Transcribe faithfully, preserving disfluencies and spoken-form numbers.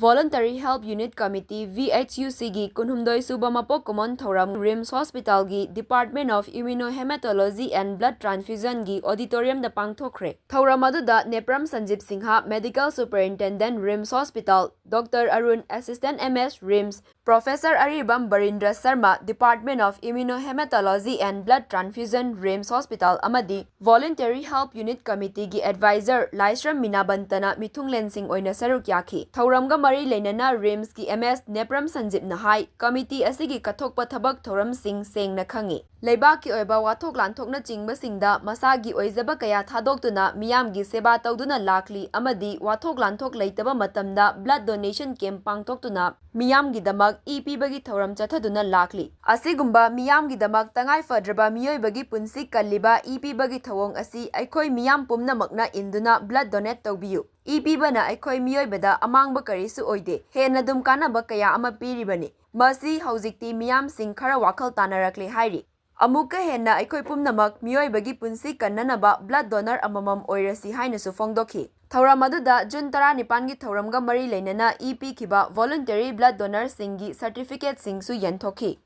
Voluntary Help Unit Committee, V H U C ꯒꯤ ꯀꯨꯟꯍꯨꯝꯗꯣꯏ ꯁꯨꯕ ꯃꯄꯣꯛ ꯀꯨꯝꯑꯣꯟ ꯊꯧꯔꯝ RIMS Hospital ꯒꯤ Department of Immunohematology and Blood Transfusion ꯒꯤ auditorium ꯗ ꯄꯥꯡꯊꯣꯛꯈ꯭ꯔꯦ꯫ ꯊꯧꯔꯝ ꯑꯗꯨꯗ Nepram ꯁꯟꯖꯤꯞ Singh, Medical Superintendent, RIMS Hospital, Doctor Arun, Assistant M S, RIMS, Professor Aribam ꯕꯔꯤꯟꯗ꯭ꯔ Sharma, Department of Immunohematology and Blood Transfusion, RIMS Hospital, ꯑꯃꯗꯤ Voluntary Help Unit Committee ꯒꯤ Advisor ꯂꯥꯏꯁ꯭ꯔꯝ ꯃꯤꯅꯥꯕꯟꯇꯅ ꯃꯤꯊꯨꯡꯂꯦꯟꯁꯤꯡ ꯑꯣꯏꯅ ꯁꯔꯨꯛ ꯌꯥꯈꯤ꯫ ꯊꯧꯔꯝꯒ ꯃꯔꯤ ꯂꯩꯅꯅ RIMS ꯀꯤ M S ꯅꯦꯄ꯭ꯔꯝ ꯁꯟꯖꯤꯞꯅ ꯍꯥꯏ, committee ꯑꯁꯤꯒꯤ ꯀꯠꯊꯣꯛꯄ ꯊꯕꯛ ꯊꯧꯔꯝꯁꯤꯡ ꯁꯦꯡꯅ ꯈꯪꯏ꯫ ꯂꯩꯕꯥꯛꯀꯤ ꯑꯣꯏꯕ ꯋꯥꯊꯣꯛ ꯂꯥꯟꯊꯣꯛꯅꯆꯤꯡꯕꯁꯤꯡꯗ ꯃꯁꯥꯒꯤ ꯑꯣꯏꯖꯕ ꯀꯌꯥ ꯊꯥꯗꯣꯛꯇꯨꯅ ꯃꯤꯌꯥꯝꯒꯤ ꯁꯦꯕꯥ ꯇꯧꯗꯨꯅ ꯂꯥꯛꯂꯤ ꯑꯃꯗꯤ ꯋꯥꯊꯣꯛ ꯂꯥꯟꯊꯣꯛ ꯂꯩꯇꯕ ꯃꯇꯝꯗ blood donation camp ꯄꯥꯡꯊꯣꯛꯇꯨꯅ ꯃꯤꯌꯥꯝꯒꯤꯗꯃꯛ ꯏ ꯄꯤꯕꯒꯤ ꯊꯧꯔꯝ ꯆꯠꯊꯗꯨꯅ ꯂꯥꯛꯂꯤ꯫ ꯑꯁꯤꯒꯨꯝꯕ ꯃꯤꯌꯥꯝꯒꯤꯗꯃꯛ ꯇꯉꯥꯏ ꯐꯗ꯭ꯔꯕ ꯃꯤꯑꯣꯏꯕꯒꯤ ꯄꯨꯟꯁꯤ ꯀꯜꯂꯤꯕ ꯏ ꯄꯤꯕꯒꯤ ꯊꯧꯑꯣꯡ ꯑꯁꯤ ꯑꯩꯈꯣꯏ ꯃꯤꯌꯥꯝ ꯄꯨꯝꯅꯃꯛꯅ ꯏꯟꯗꯨꯅ blood donate ꯇꯧꯕꯤꯌꯨ꯫ ꯏ ꯄꯤꯕꯅ ꯑꯩꯈꯣꯏ ꯃꯤꯑꯣꯏꯕꯗ ꯑꯃꯥꯡꯕ ꯀꯔꯤꯁꯨ ꯑꯣꯏꯗꯦ, ꯍꯦꯟꯅ ꯑꯗꯨꯝ ꯀꯥꯟꯅꯕ ꯀꯌꯥ ꯑꯃ ꯄꯤꯔꯤꯕꯅꯤ꯫ ꯃꯁꯤ ꯍꯧꯖꯤꯛꯇꯤ ꯃꯤꯌꯥꯝꯁꯤꯡ ꯈꯔ ꯋꯥꯈꯜ ꯇꯥꯅꯔꯛꯂꯦ ꯍꯥꯏꯔꯤ꯫ ꯑꯃꯨꯛꯀ ꯍꯦꯟꯅ ꯑꯩꯈꯣꯏ ꯄꯨꯝꯅꯃꯛ ꯃꯤꯑꯣꯏꯕꯒꯤ ꯄꯨꯟꯁꯤ ꯀꯟꯅꯅꯕ blood donor ꯑꯃꯃꯝ ꯑꯣꯏꯔꯁꯤ ꯍꯥꯏꯅꯁꯨ ꯐꯣꯡꯗꯣꯛꯈꯤ꯫ ꯊꯧꯔꯝ ꯑꯗꯨꯗ ꯖꯨꯟ ꯇꯔꯥꯅꯤꯄꯥꯟꯒꯤ ꯊꯧꯔꯝꯒ ꯃꯔꯤ ꯂꯩꯅꯅ ꯏ ꯄꯤꯈꯤꯕ voluntary blood donorꯁꯤꯡꯒꯤ certificateꯁꯤꯡꯁꯨ ꯌꯦꯟꯊꯣꯛꯈꯤ꯫